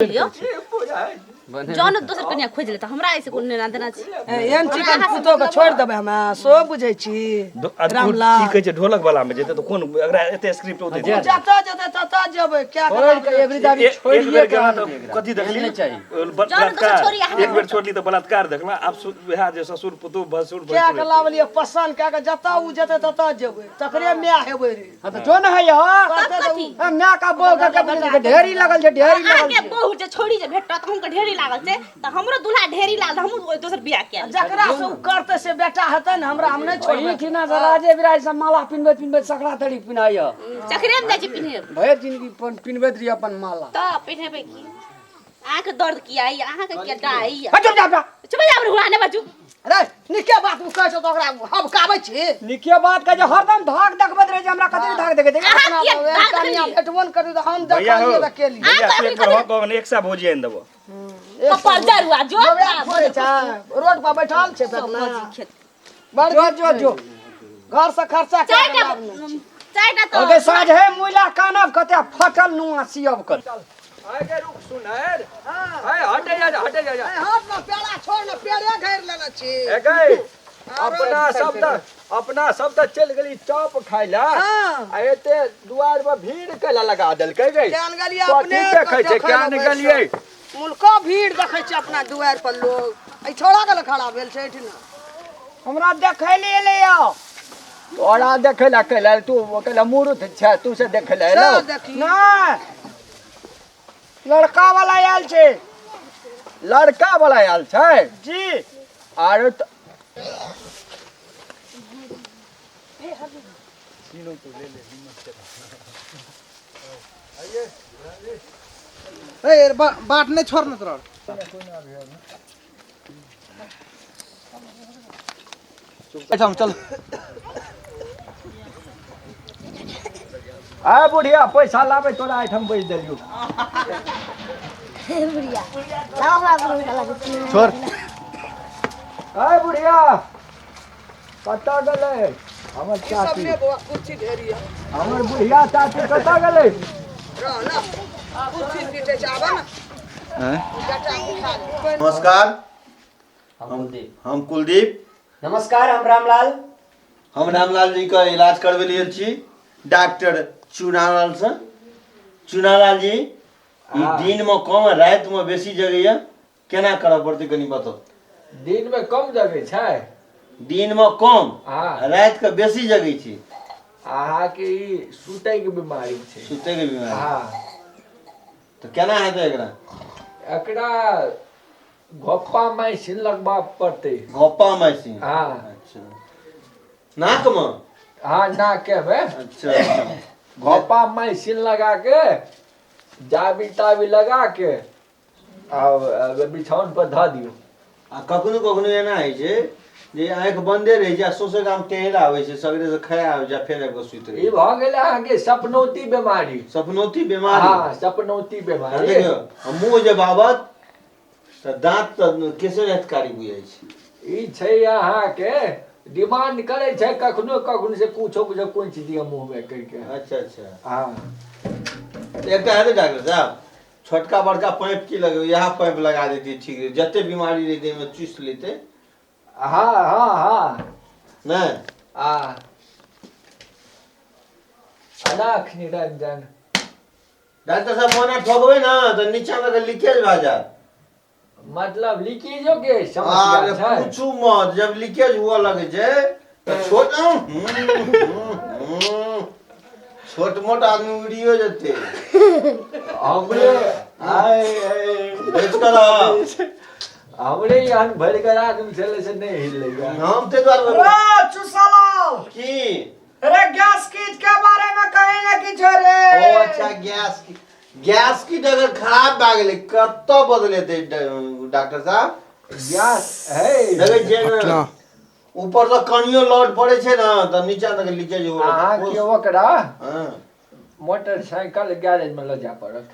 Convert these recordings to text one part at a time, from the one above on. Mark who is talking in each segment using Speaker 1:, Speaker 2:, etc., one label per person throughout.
Speaker 1: लियौ जौन दोसर कनिया खोजि लेता हमरा ऐसे कोनो लेना देना छै।
Speaker 2: एहन चिकन पुतोह के छोड़ि देबै हमे सो बुझै छी।
Speaker 3: रामलाल की कहै छै, ढोलक वाला में जेतै तऽ कोन एकरा एते स्क्रिप्ट ओते
Speaker 2: जतऽ जेतै ततऽ जेबै। क्या
Speaker 4: छोड़ि के एबरी दाबी
Speaker 3: एक
Speaker 4: छोड़िए
Speaker 3: बेर
Speaker 4: के
Speaker 3: गेला
Speaker 4: आनब
Speaker 3: तऽ
Speaker 4: एकरा।
Speaker 3: कथी देखली?
Speaker 4: नहि चाही।
Speaker 3: बलात्कार।
Speaker 1: छोड़ी अहाँ।
Speaker 3: एक बेर छोड़ली तऽ बलात्कार देखला, आब वएह जे ससुर पुतोह भसुर
Speaker 2: क्या
Speaker 3: भैंसुर
Speaker 2: के लावलियै पसंद कए के, जतऽ उ जेतै ततऽ जेबै, तकरे माय हेबै रे।
Speaker 4: हाँ तऽ जो ने है हो।
Speaker 2: करतै तऽ
Speaker 1: कथी?
Speaker 4: ए, माय का बहू के के ढेरी लगल छै, ढेरी लगल
Speaker 1: अहाँके
Speaker 4: छै।
Speaker 1: बहू जे छोड़ी जे भेटत, हुनकर ढेरी लागल छै तऽ हमरो दूल्हा ढेरी लागल, हमहूँ ओहि दोसर बियाह कए लेब।
Speaker 2: जकरा से उ करतै से बेटा हेतै ने हमरा, हम नहि छोड़बै।
Speaker 4: एहि ठिना से राजे बिराज सब माला पिनबैत पिनबैत सकरा तरी पिनाइय।
Speaker 1: चकरे मे जाइ छै पिन्हेब।
Speaker 4: भरि जिंदगी अपन पिनबैत रही अपन माला।
Speaker 1: तऽ पिन्हेबै की? अहाँके दर्द किया होइए? अहाँके किया डाह होइए?
Speaker 4: हट, चुप जा जा।
Speaker 1: चुप जा, हुआ नहि बाजू।
Speaker 2: रे नीके बात उ कहै छौ तऽ ओकरा हबकाबै छी।
Speaker 4: नीके बात कहै छै, हरदम धाक देखबैत रहै छै हमरा। कथी धाक देखै छै?
Speaker 1: अहाँ किया धाक
Speaker 2: कनिया
Speaker 1: देखलियै?
Speaker 2: भेटबो ने करी तऽ हम
Speaker 3: भैया हो।
Speaker 2: देखलियै तऽ केलियै।
Speaker 3: भैया तू एक बेर हक कऽ एक सा भोजी आनि देबो।
Speaker 1: कपार जरुआ जो
Speaker 2: थोड़े छै, रोड पर बैठल छै फेकना।
Speaker 1: खेत
Speaker 2: बड़
Speaker 4: जो जो जो।
Speaker 2: घर से खर्चा कए
Speaker 1: चारि
Speaker 2: के
Speaker 1: टा
Speaker 2: लाभ नहि।
Speaker 1: चारि टा तऽ
Speaker 4: अगे साँझ हे मुइला कानब कते फटल नुआ सियब कर।
Speaker 5: आगे रुक सुनर। हाय, हटे जा, हटे जा।
Speaker 2: हाथ में पेड़ा छोड़ ने, पेड़े घेर लेने छी।
Speaker 5: ए गई, अपना सब तऽ चलि गेली चॉप खाय ला। आ एते दुआर पर भीड़ कैला लगा देलकै गई?
Speaker 2: केहन गेलियै
Speaker 5: कथी
Speaker 2: अपने
Speaker 5: देखै छै?
Speaker 2: देखै लए
Speaker 5: केहन
Speaker 2: बैसल।
Speaker 5: गेलियै?
Speaker 2: मुल्को भीड़ देखै छै अपना दुआरि पर लोग। एहि छोड़ा गेल खड़ा भेल छै एहिठिना।
Speaker 4: हमरा देखै ले एलै यौ।
Speaker 5: तोरा देखै ला कैला? तू कैला मूर्ख छै? तू से देखै ला एलौ?
Speaker 2: से देखी।
Speaker 4: नहि, लड़का वाला आयल छै।
Speaker 5: लड़का वाला आयल छै?
Speaker 4: जी।
Speaker 5: आरो
Speaker 6: ए बाट नहीं छोड़ना तोरा।
Speaker 5: एहिठाम चल। आ बुढ़िया, पैसा लाबै, तोरा एहिठाम बैस देलियौ।
Speaker 6: छोड़।
Speaker 5: आ बुढ़िया, कतऽ गेलै हमर
Speaker 2: ई सब
Speaker 5: चाची?
Speaker 2: ने बौआ, कुर्सी ढेरी है।
Speaker 5: हमर बुढ़िया चाची कतऽ गेलै?
Speaker 2: रह ना, कुर्सी पीटे छै, आबऽ ने बेटा, उठा ले।
Speaker 7: नमस्कार।
Speaker 8: हम कुलदीप।
Speaker 7: हम कुलदीप।
Speaker 8: नमस्कार, हम रामलाल।
Speaker 7: हम रामलाल जी के इलाज करबै लेल छी डॉक्टर चुनालाल से। चुनालाल जी, ई दिन में कम आ राति में बेसी जगैया, केना करऽ पड़तै, कनि बताउ।
Speaker 5: दिन मे कम जगै छै?
Speaker 7: दिन में कम
Speaker 5: आ
Speaker 7: राति के बेसी जगै छी।
Speaker 5: अहाँके ई सुतै के बीमारी छै।
Speaker 7: सुतै के बीमारी? तऽ केना हेतै एकरा?
Speaker 5: एकरा घोप्पा मशीन लगबा पड़तै।
Speaker 7: घोपा मशीन?
Speaker 5: हाँ।
Speaker 7: अच्छा, नाक में?
Speaker 5: हाँ, नाके मे।
Speaker 7: अच्छा अच्छा।
Speaker 5: घोपा मशीन लगा के, जाबी ताबी लगा के आ बिछौन पर धऽ दियौ।
Speaker 7: आ कखनो कखनो एना होइ छै जे आँखि बन्दे रहै छै आ सौंसे गाम टहल आबै छै, सगरे से खाय आबै छै आ फेर आबि कऽ सुति
Speaker 5: ई
Speaker 7: रहै छै।
Speaker 5: भऽ गेल अहाँके सपनौती बीमारी।
Speaker 7: सपनौती बीमारी?
Speaker 5: हाँ, सपनौती
Speaker 7: आ
Speaker 5: बीमारी।
Speaker 7: देखियौ, आ मुँह जे बाबत तऽ दाँत तऽ केसे राति कारी बुझाइ छै।
Speaker 5: ई छै अहाँके डिमांड करै छै कखनो कखनो से कुछो कुछो कुंच दिअ मुँह मे कहि के।
Speaker 7: अच्छा अच्छा।
Speaker 5: हाँ।
Speaker 7: एकटा हेतै डॉक्टर साहब, छोटका बड़का पाइप की लगेबै? इएह पाइप लगा देतियै, ठीक रहै, जते बीमारी रहितै ओहिमे चूसि लेतै।
Speaker 5: हाँ हाँ हाँ।
Speaker 7: नहि?
Speaker 5: आ अनाख निरंजन।
Speaker 7: डॉक्टर साहब, मोना ठोकबै ने तऽ नीचा मे लीकेज भए जायत।
Speaker 5: मतलब लीकेजो के समस्या
Speaker 7: अरे
Speaker 5: छै?
Speaker 7: पूछू मत, जब लीकेज हुआ लगे छै तऽ छोट छोट मोट आदमी उड़ियो जेतै।
Speaker 5: हमरे आय
Speaker 7: बचि कऽ रह।
Speaker 5: हमरे यहाँ भरि के आदमी छलै से नहि हिललै।
Speaker 7: हम ताहि दुआरे
Speaker 4: रे चुसालाल।
Speaker 7: की?
Speaker 4: रे, गैस किट के बारे में कहीं ना किछो रे।
Speaker 7: ओ अच्छा, गैस की, गैस किट अगर खराब भए गेलै, कतऽ बदलेतै डॉक्टर साहब?
Speaker 5: गैस है।
Speaker 7: देखै छियै ने, ऊपर से कनियो लोड पड़ै छै ने तऽ नीचा तक लीकेज हुए लगै छै।
Speaker 5: अहाँके ओकरा
Speaker 7: हँ
Speaker 5: मोटरसाइकिल गैरेज में लऽ जाय पड़त।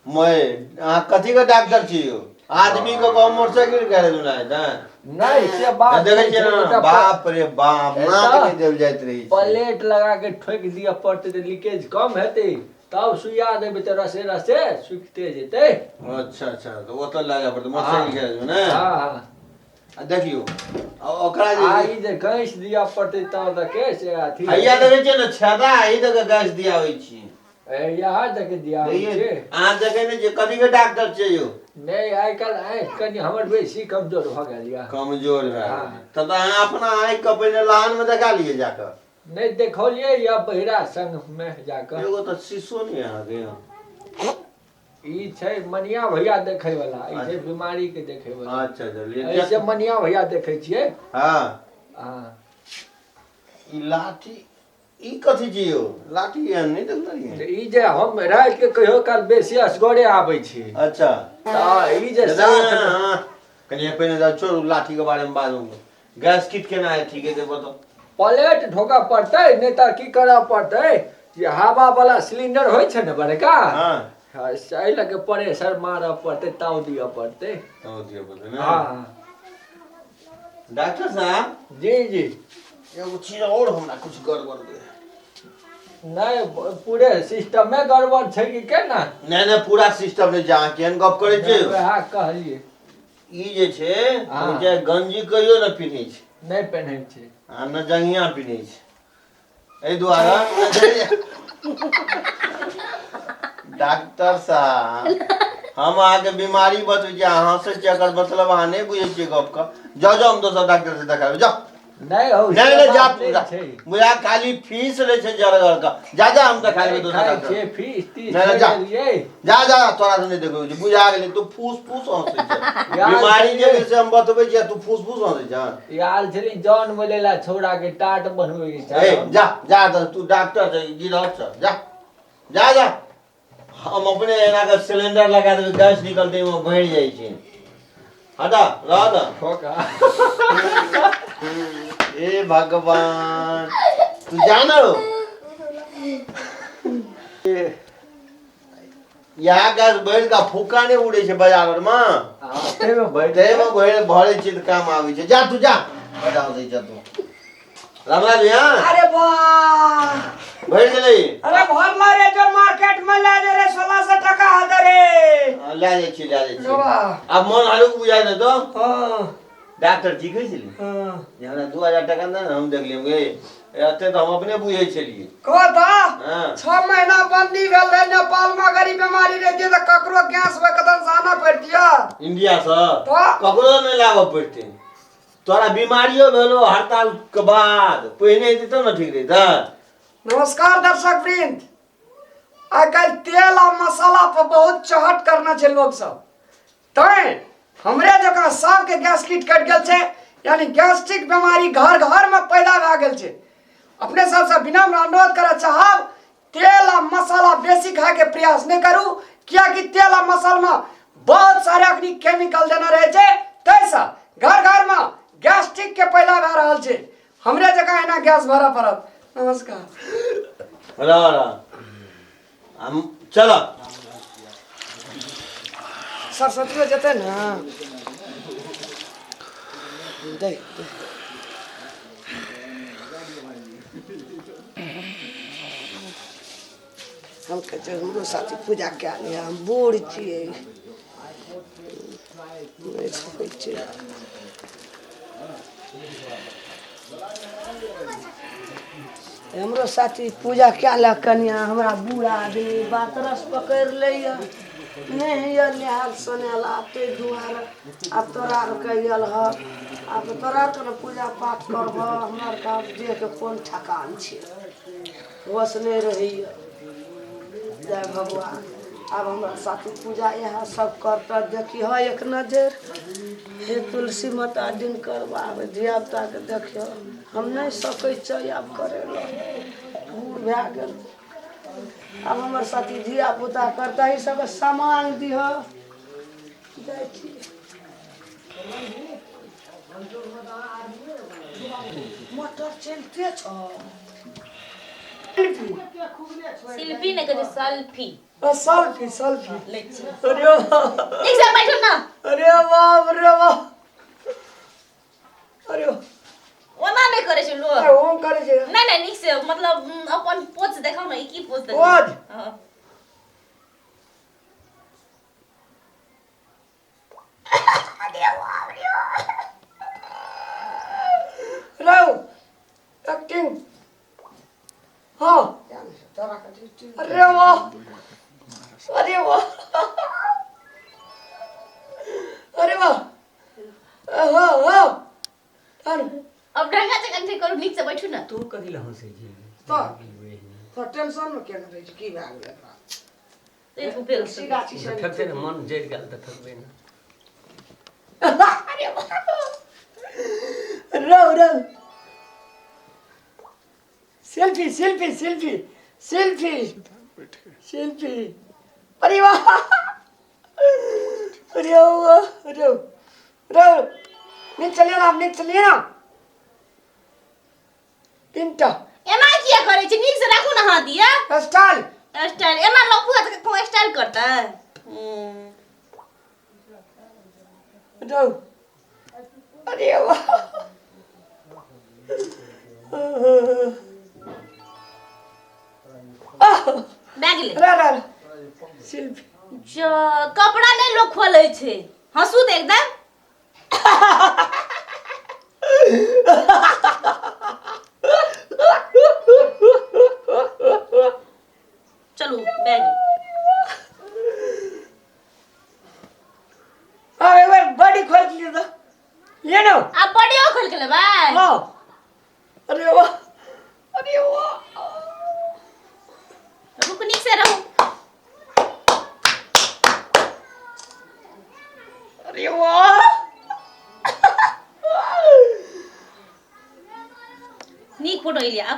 Speaker 7: मैं अहाँ कथी के डॉक्टर छी यौ? आदमी के कहू मोटरसाइकिल गैरेज में हेतै?
Speaker 5: नहि, से बात
Speaker 7: देखै
Speaker 5: नहि
Speaker 7: छियै
Speaker 5: छै,
Speaker 7: ने,
Speaker 5: ओतऽ
Speaker 7: बाप रे बाप, नाक
Speaker 5: एतऽ
Speaker 7: नहि देल जाइत रहै छै।
Speaker 5: प्लेट लगा के ठोकि दिअ पड़तै तऽ लीकेज कम हेतै। तब सुइया देबै तऽ रसे रसे सुखिते जेतै।
Speaker 7: अच्छा अच्छा, तऽ ओतऽ लए जाय पड़तै मोटरसाइकिल के जेबै ने?
Speaker 5: हँ हँ।
Speaker 7: आ देखियौ, आ ओकरा जे
Speaker 5: आ ई जे गैस दिअ पड़तै तब दऽ के से अथी।
Speaker 7: हैया देखै छियै ने छेदा, एहि दऽ के गैस दियाबै छी।
Speaker 5: इएह दऽ के दियाबै छै।
Speaker 7: अहाँ देखै नहि छियै कथी के डॉक्टर छियै यौ?
Speaker 5: नहि, आइ काल्हि आँखि कनि हमर बेसी कमजोर भऽ गेल यऽ।
Speaker 7: कमजोर भए गेल।
Speaker 5: हँ।
Speaker 7: तब तऽ अहाँ अपना आँखि के पहिने लहान मे देखा लिअ जाकऽ।
Speaker 5: नहि देखौलियै यऽ बहिरा संग मे जाकऽ।
Speaker 7: एगो तऽ शीशो नहि अहाँके यहाँ?
Speaker 5: ई छै मनिया भैया देखै वाला, ई छै बीमारी के देखै वाला।
Speaker 7: अच्छा अच्छा, लिए।
Speaker 5: ऐसे मनिया भैया देखै छियै।
Speaker 7: हँ।
Speaker 5: हँ।
Speaker 7: ई लाठी ई कथी छी यौ? लाठी एहन नहि देखने रहियै।
Speaker 5: तऽ ई जे हम राति के कहियो काल बेसी असगरे आबै छी।
Speaker 7: अच्छा।
Speaker 5: तऽ ई जे
Speaker 7: दादा,
Speaker 5: साथ
Speaker 7: हाँ, कनि पहिने जाउ, छोड़ू लाठी के बारे में बाद में। गैस किट केना है ठीक है बताओ।
Speaker 5: प्लेट ठोकऽ पड़तै, नहि तऽ की करऽ पड़तै जे हवा वाला सिलेंडर होइ छै ने बड़का।
Speaker 7: हाँ।
Speaker 5: हाँ, से एहि लऽ के प्रेशर मारऽ पड़तै, ताव दिअ पड़तै।
Speaker 7: तो दिया पड़तै ने?
Speaker 5: हाँ।
Speaker 7: डॉक्टर साहब।
Speaker 5: जी जी।
Speaker 7: एगो चीज और हमरा कुछ गड़बड़ दे।
Speaker 5: नहि, पूरे सिस्टमे गड़बड़ छै कि केना?
Speaker 7: नहि नहि, पूरा सिस्टम नहि छै, अहाँ केहन गप करै छियै?
Speaker 5: वएह कहलियै।
Speaker 7: ई जे छै
Speaker 5: हाँ।
Speaker 7: जे गंजी कहियो ने पिन्है छै।
Speaker 5: नहि पहिनै छै।
Speaker 7: आ न जंगिया पिन्है छै, एहि दुआरे डॉक्टर साहब हम अहाँके बीमारी बतबै छी, अहाँ हँसै छियै, एकर मतलब अहाँ नहि बुझै छियै गपके। जाउ जाउ, हम दोसर डॉक्टर से देखाबै, जाउ।
Speaker 5: नहि हौ,
Speaker 7: नहि
Speaker 5: से
Speaker 7: नहि, जा।
Speaker 5: बात नहि
Speaker 7: जा।
Speaker 5: छै।
Speaker 7: बुझा खाली फीस लै छै जरगर के। जा जा, हम देखा देबै दोसर
Speaker 5: खाइ
Speaker 7: डॉक्टर।
Speaker 5: छियै फीस तीस।
Speaker 7: नहि, नहि, जा।
Speaker 5: देलियै।
Speaker 7: जा जा, तोरा से नहि देखबै छै, बुझा गेलै, तू फूस फूस हँसै छै।
Speaker 5: यार,
Speaker 7: बीमारी जे छै से हम बतबै छियै, तू फूस फूस हँसै छै।
Speaker 5: आयल छली जन बोलेला छौड़ा के टाट बनबै के
Speaker 7: ए
Speaker 5: छै।
Speaker 7: जा जा, तऽ तू डॉक्टर छै गिरहत छ? जा जा जा, हम अपने एना के सिलेंडर लगा देबै, गैस निकलतै, ओहिमे भरि जाइ छै। हटा रह दऽ।
Speaker 5: ठोका।
Speaker 7: हे भगवान, तू जानो यहाँ गैस भरि कऽ फुक्का नहि उड़ै छै बाजार मे?
Speaker 5: हँ, ताहिमे भरि।
Speaker 7: ताहिमे भरि भरै छै तऽ काम आबै छै। जा तू जा, बड़ा हँसै छ तू। रामलाल जी, हाँ।
Speaker 4: अरे वाह!
Speaker 7: भरि गेलै।
Speaker 4: अरे भरला रे, जो मार्केट में ले जे रे, 1600 टका हते रे।
Speaker 7: हाँ, लए जाइ छी, लए जाइ छी।
Speaker 4: वाह।
Speaker 7: आब मन हल्लुक बुझा देतो।
Speaker 4: हाँ।
Speaker 7: डॉक्टर ठीक होइ छलै
Speaker 4: हाँ।
Speaker 7: जे हमरा 2000 टका दे ने, हम देखलियै गे एते तऽ हम अपने बुझै छलियै।
Speaker 4: कह तऽ।
Speaker 7: हाँ।
Speaker 4: 6 महीना बंदी भेल रहे नेपाल में, अगर ई बीमारी रहती तऽ ककरो गैस में कतन से आना पड़तिया।
Speaker 7: इंडिया से?
Speaker 4: तऽ।
Speaker 7: ककरो नहि लाबऽ पड़तै। तोरा बीमारियो भेलो हड़ताल के बाद, पहिने हेतै तब ने ठीक रहितै।
Speaker 4: नमस्कार दर्शक वृंद, आइ काल्हि तेल आ मसाला पर बहुत चहट करना छै लोग सब, तैं हमरे जकाँ सबके गैस किट कटि गेल छै, यानी गैस्ट्रिक बीमारी घर घर में पैदा भए गेल छै। अपने सबसँ विनम्र अनुरोध करऽ चाहब, तेल आ मसाला बेसी खायके प्रयास नहि करू, कियाकि तेल आ मसालामे बहुत सारे अखनी केमिकल देने रहै छै, ताहिसँ घर घरमे गैस्ट्रिक के पैदा भए रहल छै। हमरे जकाँ एना गैस भरऽ पड़त। नमस्कार।
Speaker 7: रह रह, हम चल।
Speaker 4: सरस्वतियो जेतै ने दे। हम कहै छियै, हमरो साथी पूजा कए लिअ, हम बूढ़ छियै, नहि सकै छियै। हमरो साथी पूजा कए लए कनिया, हमरा बूढ़ आदमी बातरस पकड़ि लैए, नहि होइए नहायल सोनायल। आब ताहि दुआरे आब तोरा आरके आयल ह, आब तऽ तोरा आरके ने पूजा पाठ करबह, हमरा आरके आब देहके कोन ठकान छै, होश नहि रहैए। जय भगवान। आब हमरा साथी पूजा इएह सब करतह, देखिह एक नजर। हे तुलसी माता, दिनकर बाबा, धियापुताके देखियौ, हम नहि सकै छियै आब करै लए, बूढ़ भए गेल। आब हमर साथी धियापुता करतै, ई सबके सामान दिह। जाइ छी। मोटर चलिते छौ।
Speaker 1: शिल्पी नहि कहै छै, सल्फी।
Speaker 4: Selfie selfie.
Speaker 1: लै छी।
Speaker 4: अरे वाह!
Speaker 1: एक साथ बैठो ना।
Speaker 4: अरे बाप रे बाप, अरे!
Speaker 1: ओना नहि करै छै लोक।
Speaker 4: ओम करै छै।
Speaker 1: नहि नहि, नीक से, मतलब अपन पोच देखाउ ने, ई की पोच देखाउ?
Speaker 4: पोज?
Speaker 1: हँ।
Speaker 4: अरे वाह, अरे वाह, अरे वाह, हाँ हाँ।
Speaker 1: अब ढंगा से कंठी करू, नीक से बैठू ना।
Speaker 8: तू कथी लए हँसै छी?
Speaker 2: तो टेंशन में केना रहै छै, की भए गेलै एकरा?
Speaker 1: एक उपयोग
Speaker 2: तुलसी गाछी से
Speaker 8: थकतै ने, मन जरि गेल तऽ थकबै ने।
Speaker 4: अरे वाह, रौ रौ, selfie selfie selfie selfie selfie. अरे वाह, अरे वाह, रौ रौ, नीक चलिए ना, नीक चलिए ना। तीनटा
Speaker 1: एना किया करै छी? नीक से राखू ना हाथ दिया।
Speaker 4: स्टाइल
Speaker 1: स्टाइल एना लफुआ तऽ कोन स्टाइल करतै?
Speaker 4: रौ, अरे वाह,
Speaker 1: भए गेलै।
Speaker 4: रा रा, सेल्फी।
Speaker 1: जो कपड़ा नहि लोक खोलै छै, हँसू तऽ एकदम। चलू बैग।
Speaker 4: हाँ, एक बार बॉडी खोल के लिए तो ये नो।
Speaker 1: आब बॉडियो खोल के लेबै?
Speaker 4: हाँ, अरे वाह, अरे वाह।
Speaker 1: रुक, नीक से रहू।
Speaker 4: अरे वाह।
Speaker 1: नीक फोटो एलियै।